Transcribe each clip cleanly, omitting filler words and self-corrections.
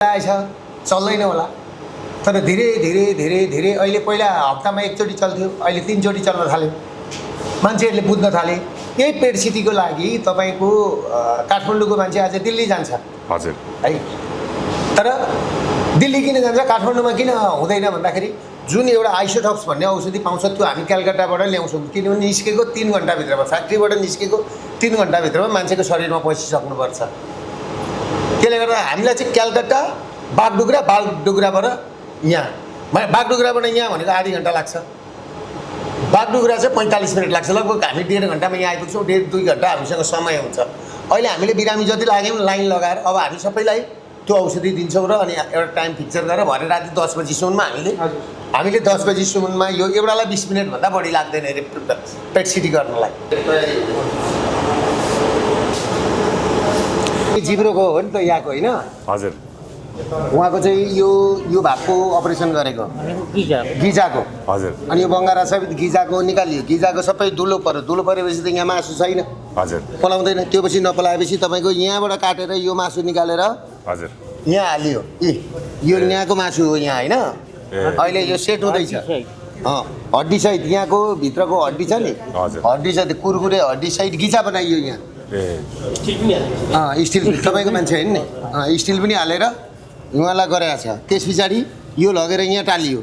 आएछ चल्दैन होला तर धीरे धीरे धीरे धीरे अहिले पहिला हप्तामा एकचोटि चल्थ्यो अहिले 3 चोटि चल्न थाल्यो मान्छेहरूले बुझ्न थाले यही पेट सिटीको लागि तपाईको काठमाडौँको मान्छे आज दिल्ली जान्छ हजुर है तर दिल्ली किन जान्छ काठमाडौँमा किन हुँदैन भन्दाखेरि जुन एउटा आइसोटॉप्स भन्ने औषधि पाउँछ त्यो हामी कलकत्ताबाट ल्याउँछौँ किनभने निस्केको 3 घण्टा भित्रमा फ्याक्ट्रीबाट निस्केको 3 घण्टा भित्रमा मान्छेको शरीरमा पसिसक्नुपर्छ त्यसले गर्दा हामीलाई चाहिँ कलकत्ता बागडुग्राबाट यहाँ बागडुग्राबाट यहाँ भनेको आधी घण्टा लाग्छ बागडुग्रा चाहिँ 45 मिनट लाग्छ लगभग हामी 1.5 घण्टामा यहाँ आइपुग्छौँ 1.5-2 घण्टा हामीसँग समय हुन्छ अहिले हामीले बिरामी जति लाग्यौँ लाइन लगाएर अब हामी सबैलाई त्यो औषधि दिन्छौँ र अनि एउटा टाइम फिक्चर गरेर भरे राति 10 बजीसम्ममा हामीले 10 बजीसम्ममा यो एउटालाई 20 मिनटभन्दा बढी लाग्दैन अरे पेट सिटी गर्नलाई जिब्रोको हो नि त यहाँको हैन हजुर उहाँको चाहिँ यो भागको अपरेसन गरेको गिजाको हजुर अनि यो बङ्गारा सबै गिजाको निकालियो गिजाको सबै दुलो परेपछि त यहाँ मासु छैन हजुर पलाउँदैन त्यो पछि नपलाएपछि तपाईँको यहाँबाट काटेर यो मासु निकालेर हजुर यहाँ हालियो यो यहाँको मासु हो यहाँ होइन अहिले यो सेट हुँदैछ हड्डी सहित यहाँको भित्रको हड्डी छ नि हड्डी छ त्यो कुरकुरे हड्डी सहित गिजा बनाइयो यहाँ स्टिल तपाईँको मान्छे होइन नि स्टिल पनि हालेर उहाँलाई गरेको छ त्यस पछाडि यो लगेर यहाँ टालियो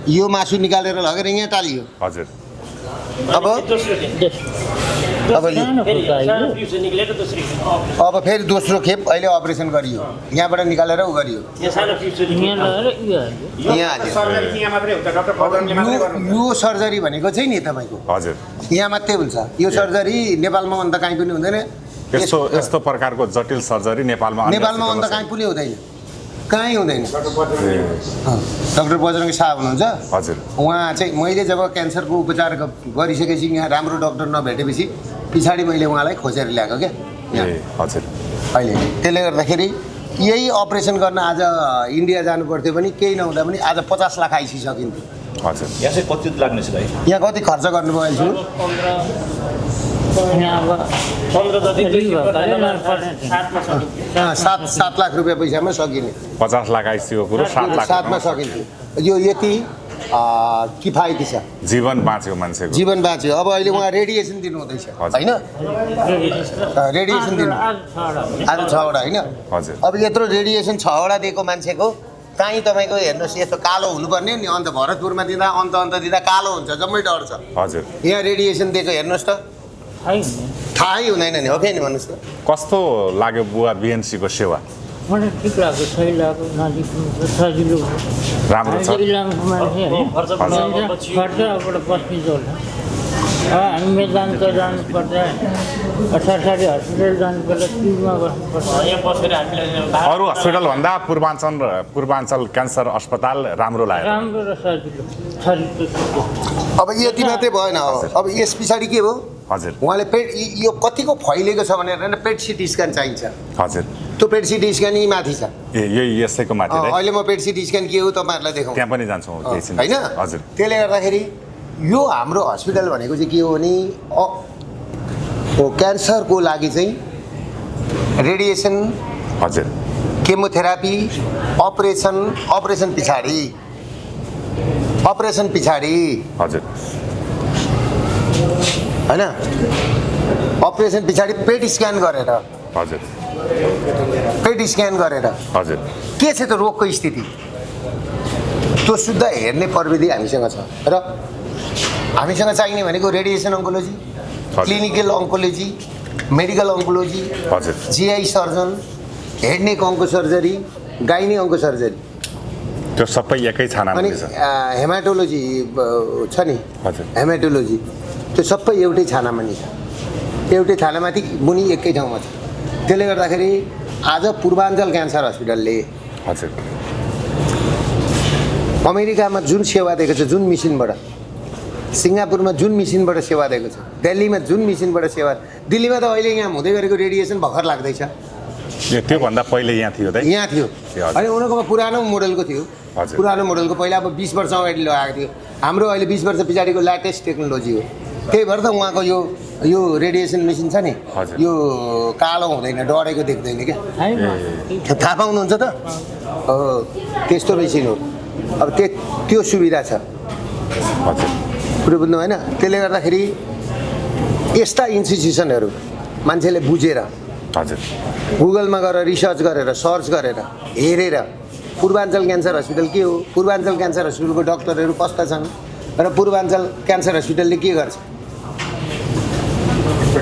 यो मासु निकालेर लगेर यहाँ टालियो हजुर अब फेरि दोस्रो खेप अहिले अपरेसन गरियो यहाँबाट निकालेर उ गरियो यो सर्जरी भनेको चाहिँ नि तपाईँको हजुर यहाँ मात्रै हुन्छ यो सर्जरी नेपालमा अन्त कहीँ पनि हुँदैन यस्तो प्रकारको जटिल सर्जरी नेपालमा अन्त कहीँ पनि हुँदैन कहीँ हुँदैन डाक्टर बजरङ्गी शाह हुनुहुन्छ हजुर उहाँ चाहिँ मैले जब क्यान्सरको उपचार गरिसकेपछि यहाँ राम्रो डाक्टर नभेटेपछि पछाडि मैले उहाँलाई खोजेर ल्याएको क्या हजुर अहिले त्यसले गर्दाखेरि यही अपरेसन गर्न आज इन्डिया जानु पर्थ्यो भने केही नहुँदा पनि आज 50 लाख आइसकिन्थ्यो हजुर यहाँ चाहिँ कति लाग्ने छ भाइ यहाँ कति खर्च गर्नुभयो अहिले 7 लाख रुपियाँ पैसामा सकिने 50 लाख आइसकेको कुरो 7 लाख 7 मा सकिन्थ्यो यो यति किफायती छ जीवन बाँच्यो मान्छेको जीवन बाँच्यो अब अहिले उहाँ रेडिएसन दिनु हुँदैछ होइन रेडिएसन दिनु आज 6 वटा होइन हजुर अब यत्रो रेडिएसन 6 वटा दिएको मान्छेको काहीँ तपाईँको हेर्नुहोस् यस्तो कालो हुनुपर्ने नि अन्त भरतपुरमा दिँदा अन्त दिँदा कालो हुन्छ जम्मै डर छ हजुर यहाँ रेडिएसन दिएको हेर्नुहोस् त थाहै हुँदैन नि हो कि नि भन्नुहोस् त कस्तो लाग्यो बुवा बिएनसीको सेवा मलाई ठिक लाग्यो सही लाग्यो नजिक सजिलो राम्रो छ इलामको मान्छे खर्चबाट बस्ने चल्छ हामी मेदान्त जानुपर्दा सरकारी हस्पिटल जानुपर्दा क्युमा बस्नुपर्छ अरू हस्पिटलभन्दा पूर्वाञ्चल क्यान्सर अस्पताल राम्रो लाग्यो राम्रो र सजिलो अब यति मात्रै भएन अब यस पछाडि के हो हजुर उहाँले पेट यो कतिको फैलिएको छ भनेर पेट सिटी स्क्यान चाहिन्छ हजुर त्यो पेट सिटी स्क्यान यी माथि छ यही यसैको माथि अहिले म पेट सिटी स्क्यान के हो तपाईँहरूलाई देखाउँ त्यहाँ पनि जान्छौँ होइन हजुर त्यसले गर्दाखेरि यो हाम्रो हस्पिटल भनेको चाहिँ के हो भने क्यान्सरको लागि चाहिँ रेडिएसन हजुर केमोथेरापी अपरेसन पछाडि हजुर होइन अपरेसन पछाडि पेट स्क्यान गरेर हजुर हजुर के छ त रोगको स्थिति त्यो शुद्ध हेर्ने प्रविधि हामीसँग छ र हामीसँग चाहिने भनेको radiation oncology clinical oncology medical oncology हजुर GI surgeon head neck onco surgery gynae onco surgery त्यो सबै एकै छानामा अनि छ हेमाटोलोजी छ नि हजुर हेमाटोलोजी त्यो सबै एउटै छानामा नि छ एउटै छानामाथि मुनि एकै ठाउँमा छ त्यसले गर्दाखेरि आज पूर्वाञ्चल क्यान्सर हस्पिटलले हजुर अमेरिकामा जुन सेवा दिएको छ जुन मिसनबाट सिङ्गापुरमा जुन मिसनबाट सेवा दिएको छ दिल्लीमा जुन मिसनबाट सेवा दिल्लीमा त अहिले यहाँ हुँदै गरेको रेडिएसन भर्खर लाग्दैछ त्योभन्दा पहिले यहाँ थियो त यहाँ थियो अनि उनीहरूकोमा पुरानो मोडलको थियो हजुर पुरानो मोडलको पहिला अब 20 वर्ष अगाडि लगाएको थियो हाम्रो अहिले 20 वर्ष पछाडिको लेटेस्ट टेक्नोलोजी हो त्यही भएर त उहाँको यो यो रेडिएसन मेसिन छ नि हजुर। यो कालो हुँदैन डढेको देख्दैन क्या होइन थाहा पाउनुहुन्छ त त्यस्तो मेसिन हो अब त्यो सुविधा छ हजुर कुरो बुझ्नु होइन त्यसले गर्दाखेरि यस्ता इन्स्टिट्युसनहरू मान्छेले बुझेर हजुर गुगलमा गएर रिसर्च गरेर सर्च गरेर हेरेर पूर्वाञ्चल क्यान्सर हस्पिटल के हो पूर्वाञ्चल क्यान्सर हस्पिटलको डक्टरहरू कस्ता छन् र पूर्वाञ्चल क्यान्सर हस्पिटलले के गर्छ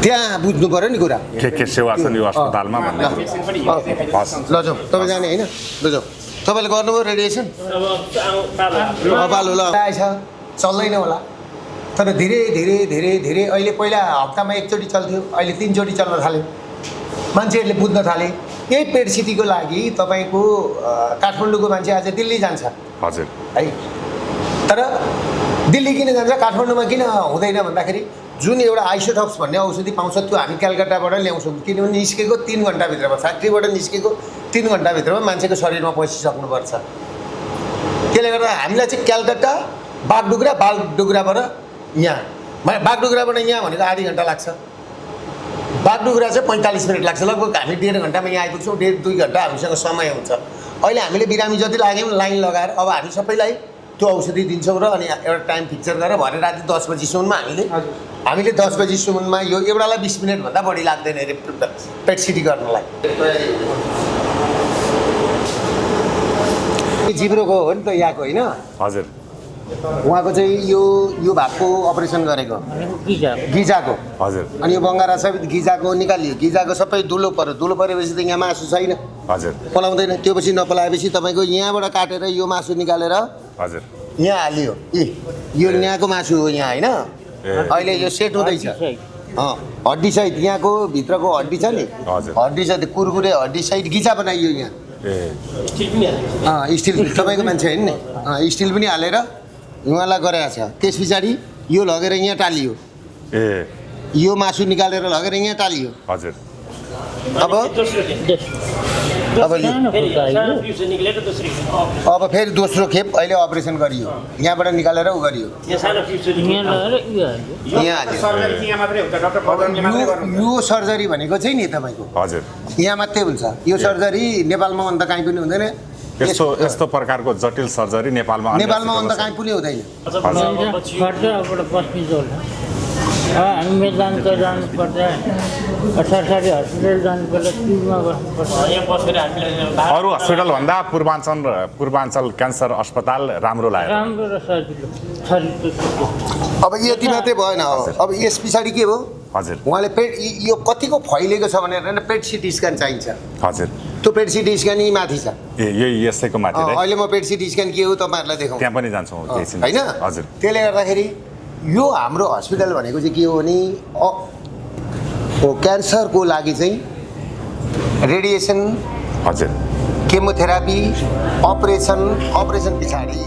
त्यहाँ बुझ्नु पऱ्यो नि कुरा के सेवा छन् यो अस्पतालमा भन्ने हस् ल जाउँ तपाईँ जाने होइन ल जाउँ तपाईँले गर्नुभयो रेडिएसन पालो ल आएछ चल्दैन होला तर धेरै धेरै धेरै धेरै अहिले पहिला हप्तामा एकचोटि चल्थ्यो अहिले 3 चोटि चल्न थाल्यो मान्छेहरूले बुझ्न थाले यही पेट सिटीको लागि तपाईँको काठमाडौँको मान्छे आज दिल्ली जान्छ हजुर है तर दिल्ली किन जान्छ काठमाडौँमा किन हुँदैन भन्दाखेरि जुन एउटा आइसोटक्स भन्ने औषधि पाउँछ त्यो हामी कलकत्ताबाट ल्याउँछौँ किनभने निस्केको 3 घन्टाभित्रमा फ्याक्ट्रीबाट निस्केको 3 घन्टाभित्रमा मान्छेको शरीरमा पसिसक्नुपर्छ त्यसले गर्दा हामीलाई चाहिँ कलकत्ता बागडुग्राबाट यहाँ बागडुग्राबाट यहाँ भनेको आधी घन्टा लाग्छ बागडुग्रा चाहिँ 45 मिनट लाग्छ लगभग हामी 1.5 घन्टामा यहाँ आइपुग्छौँ 1.5-2 घन्टा हामीसँग समय हुन्छ अहिले हामीले बिरामी जति लाग्यौँ लाइन लगाएर अब हामी सबैलाई त्यो औषधि दिन्छौँ र अनि एउटा टाइम फिक्चर गरेर भरे राति 10 बजीसम्ममा हामीले 10 बजीसम्ममा यो एउटालाई 20 मिनटभन्दा बढी लाग्दैन अरे पेट सिटी गर्नलाई जिब्रोको हो नि त यहाँको होइन हजुर उहाँको चाहिँ यो भागको अपरेसन गरेको गिजाको हजुर अनि यो बङ्गारा सबै गिजाको निकालियो गिजाको सबै दुलो परेपछि त यहाँ मासु छैन हजुर पलाउँदैन त्यो पछि नपलाएपछि तपाईँको यहाँबाट काटेर यो मासु निकालेर हजुर यहाँ हालियो यो यहाँको मासु हो यहाँ होइन अहिले यो सेट हुँदैछ हड्डी सहित यहाँको भित्रको हड्डी छ नि हजुर। हड्डी सहित कुरकुरे हड्डी सहित गिजा बनाइयो यहाँ स्टिल तपाईँको मान्छे होइन नि स्टिल पनि हालेर उहाँलाई गराएको छ त्यस पछाडि यो लगेर यहाँ टालियो यो मासु निकालेर लगेर यहाँ टालियो हजुर अब फेरि दोस्रो खेप अहिले अपरेसन गरियो यहाँबाट निकालेर उ गरियो यहाँ हाल्यो यो सर्जरी भनेको चाहिँ नि तपाईँको हजुर यहाँ मात्रै हुन्छ यो सर्जरी नेपालमा अन्त कहीँ पनि हुँदैन यस्तो प्रकारको जटिल सर्जरी नेपालमा अन्त कहीँ पनि हुँदैन हामी मेदान त जानुपर्छ सरकारी हस्पिटल जानुपर्छ क्युमा बस्नुपर्छ अरू हस्पिटल भन्दा पूर्वाञ्चल क्यान्सर अस्पताल राम्रो लाग्यो राम्रो र सजिलो अब यति मात्रै भएन अब यस पछाडि के हो हजुर उहाँले पेट यो कतिको फैलिएको छ भनेर पेट सिटी स्क्यान चाहिन्छ हजुर त्यो पेट सिटी स्क्यान यी माथि छ यही यसैको माथि अहिले म पेट सिटी स्क्यान के हो तपाईँहरूलाई देखाउँ त्यहाँ पनि जान्छौँ होइन हजुर त्यसले गर्दाखेरि यो हाम्रो हस्पिटल भनेको चाहिँ के हो भने क्यान्सरको लागि चाहिँ रेडिएसन हजुर केमोथेरापी अपरेसन पछाडि